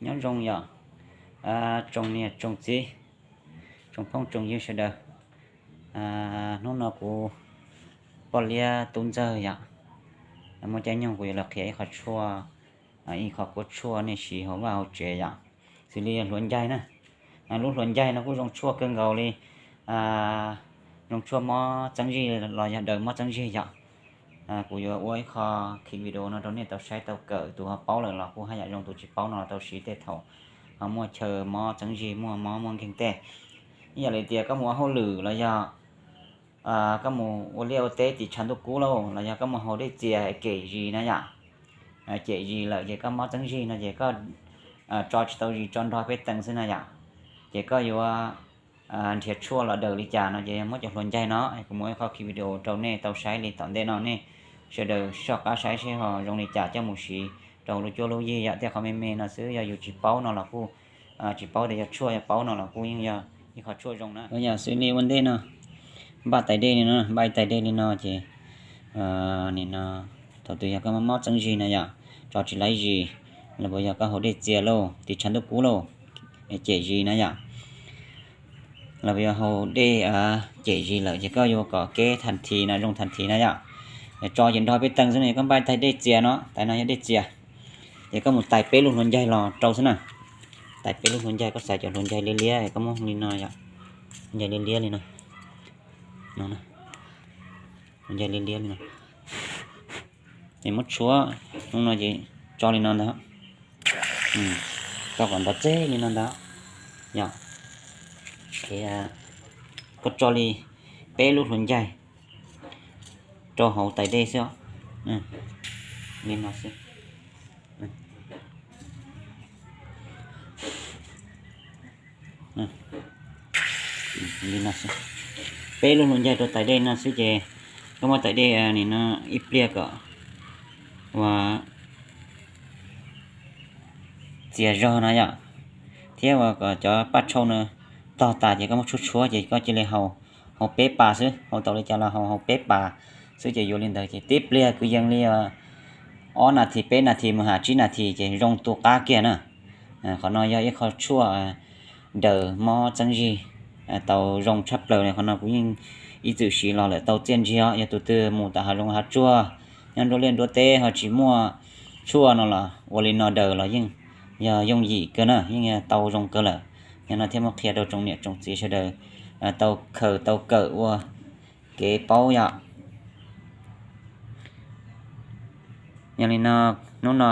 Nyob zoo yom, tsoom niam tsoom txiv, tsoom phooj tsoom ywg sawv daws. Hnub no kuv poj liab tub ntxawg yom, muaj caij nyoog kuv yuav los qhia ib qho tshuaj, ib qho kuab tshuaj nej siv hauv vaj hauv tsev yom, xws li hluav ncaig na. Lub hluav ncaig no kuj zoo tshuaj kawg nkaus li, zoo tshuaj mob txeeb zig los yog daws mob txeeb zig yom. Kuv yuav ua ib qho khi video no rau nej tau saib tau kawm, tus ho paub lawm los kuj haj yam zoo, tus tsis paub no los tau siv tej thaum ho muaj chaw mob txeeb zig, muaj mob muaj nkeeg tej. Ib yam li tias koj mus ua hauj lwm los yog koj mus ua liaj ua teb tim tshav ntuj kub lauj, los yog koj mus haus dej txias kem zis na yom. Kem zis lawm ces koj mob txeeb zig no ces koj tso tsis tau zis, tso nrog peb tees xwb na yom. Ces koj yuav nrhiav tshuaj los daws li cas no ces yog muab cov hluav ncaig no. Kuv muab ib qho khi video rau nej tau saib li tom ntej no, nej sawv daws soj qab saib seb ho zoo li cas coj mus siv rau lub cuab lub yig yom. Tej qhov me me no xwb, yog yus tsis paub no los kuj tsis paub tias yog tshuaj, yog paub no los kuj yeej yog ib qho tshuaj zoo na. Yog xws li ua ntej no, npaj tais dej li no, npaj tais dej li no ces nim no thaum twg yog koj mob mob txeeb zig na yom, tso tsis laib zis, los puas yog koj haus dej txias lauj, tim tshav ntuj kub lauj, kem zis na yom, los puas yog haus dej kem zis lawm ces koj yuav kom keb thas this no, zoo thas this na yom. Tso ces nrog peb tees xwb no, koj npaj tais dej txias no, tais no yog dej txias. Ces koj mus tais peb lub hluav ncaig los rau xwb na. Tais peb lub hluav ncaig, koj xaiv cov hluav ncaig liab liab, koj muab li no yom, ncaig liab liab li no, no, hluav ncaig liab liab li no. Es muab tshuab, no ces tso li no ntag, tso kom nrov txeg li no ntag yom. Koj tso li peb lub hluav ncaig rau hauv tais dej xwb, li no xwb. Li no xwb, peb lub hluav ncaig rau tais dej no xwb ces koj muab tais dej nim no ib pliag kom ua txias zog no yom, thiab ua kom cov paj tshauj no tog tas ces koj muab tshuab tshuab ces koj cia li haus, haus peb pas xwb, haus tau li cas los haus, haus peb pas xwb ces yuav li ntawd ces tib pliag kwv yees li ob nas this, peb nas this mus ham tsib nas this ces zoo tu qab kiag na. Qhov no yog ib qho tshuaj daws mob txeeb zig tau zoo tshaj plaws li. Qhov no kuv yeej ib txwm siv los lawm tau txiaj ntsig os. Yog tus twg mus tom hav zoov hav tsuag, nyob nruab liaj nruab teb ho tsis muaj tshuaj no los ua li no daws los yeej yog yooj yim kawg na, yeej tau zoo kawg lawm. Yog no thiaj muab qhia rau tsoom niam tsoom txiv sawv daws tau khaws tau kawm ua kev paub yom. Yog li no, hnub no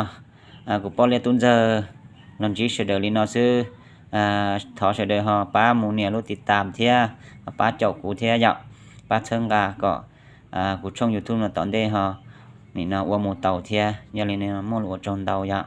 kuv poj liab tub ntxawg los ntsib sawv daws li no xwb. Thov sawv daws ho pab mus nias lub tiv tam thiab ho pab caum kuv thiab yom, pab txhawb nqa kom kuv tshooj YouTube no tom ntej ho nim no ua mus tau thiab. Yog li no muaj lus ua tsaug ntau yom.